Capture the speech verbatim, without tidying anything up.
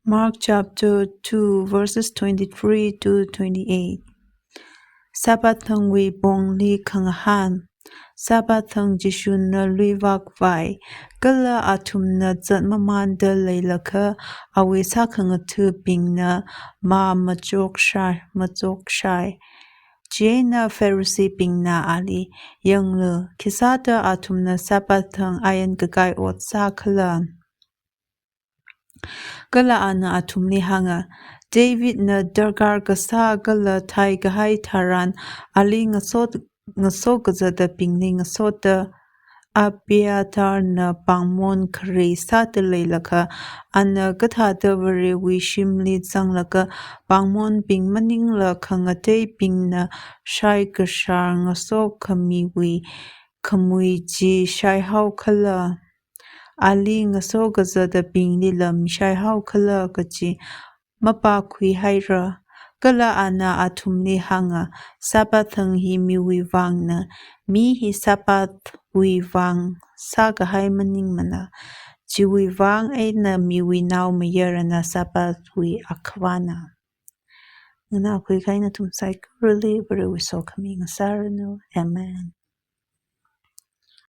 Mark chapter two, verses twenty-three to twenty-eight. Sabbath thangwui pongli khangahān. Sabbath thang Jishuna luivak vai, kala athumna zatmamānda leilakha awui sākhangathabingna mā machokshai, machokshai. Chieina Phariseebingna ali, yanglu, khisāda athumna Sabbath thang ayan kakai ot sākhala? Kala ana athumli hānga, Davidna darkar kasā kala theikahai tharan ali ngaso, ngaso kazatabingli ngasoda Abiatharna pāngmon khare sāda leilakha, ana kathāda Varewui shimli zanglaga pāngmonbing maningla khangateibingna shaikashar ngasokhamiwui khamui chi shaihaokhala? Ali ngaso kazatabinglila mishaihaokhala kachi mapākhuihaira. Kala ana athumli hānga, Sabbath thang hi miwui vangna, mi hi Sabbathwui vang sākahai maningmana. Chiwui vang eina Miwui Naomayarana Sabbathwui akhavāna. Nganākhui kahai nathum saikorali Varewui sokhami ngasāranu. Amen.